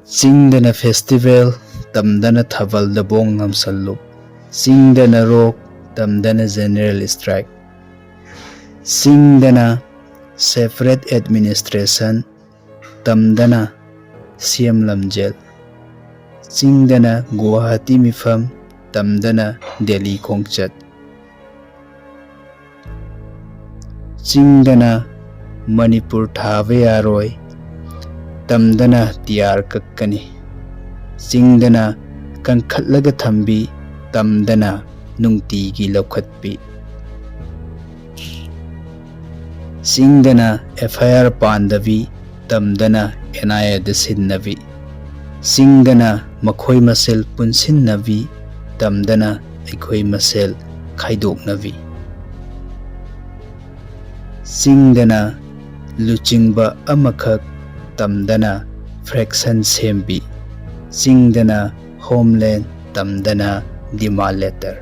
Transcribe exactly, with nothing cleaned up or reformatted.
ꯆꯤꯡꯗꯅ festival, ꯇꯝꯗꯅ ꯊꯥꯕꯜꯗ ꯕꯣꯝ ꯉꯝꯁꯜꯂꯨ꯫ ꯆꯤꯡꯗꯅ rock, ꯇꯝꯗꯅ general strike꯫ ꯆꯤꯡꯗꯅ separate administration, ꯇꯝꯗꯅ ꯁꯤꯑꯦꯝ ꯂꯝꯖꯦꯜ꯫ ꯆꯤꯡꯗꯅ ꯒꯨꯋꯥꯍꯥꯇꯤ ꯃꯤꯐꯝ, ꯇꯝꯗꯅ ꯗꯦꯜꯂꯤ ꯈꯣꯡꯆꯠ꯫ ꯆꯤꯡꯗꯅ ꯃꯅꯤꯄꯨꯔ ꯊꯥꯕ ꯌꯥꯔꯣꯏ, ꯇꯝꯗꯅ ꯇꯤꯌꯥꯔ ꯀꯛꯀꯅꯤ꯫ ꯆꯤꯡꯗꯅ ꯀꯟꯈꯠꯂꯒ ꯊꯝꯕꯤ, ꯇꯝꯗꯅ ꯅꯨꯡꯇꯤꯒꯤ ꯂꯧꯈꯠꯄꯤ꯫ ꯆꯤꯡꯗꯅ ꯑꯦꯐ ꯑꯥꯏ ꯑꯥꯔ ꯄꯥꯟꯗꯕꯤ, ꯇꯝꯗꯅ ꯑꯦꯟ ꯑꯥꯏ ꯑꯦꯗ ꯁꯤꯟꯅꯕꯤ꯫ ꯆꯤꯡꯗꯅ ꯃꯈꯣꯏ ꯃꯁꯦꯜ ꯄꯨꯟꯁꯤꯟꯅꯕꯤ, ꯇꯝꯗꯅ ꯑꯩꯈꯣꯏ ꯃꯁꯦꯜ ꯈꯥꯏꯗꯣꯛꯅꯕꯤ꯫ ꯆꯤꯡꯗꯅ ꯂꯨꯆꯤꯡꯕ ꯑꯃꯈꯛ, ꯇꯝꯗꯅ fraction ꯁꯦꯝꯕꯤ꯫ ꯆꯤꯡꯗꯅ homeland, ꯇꯝꯗꯅ demand letter꯫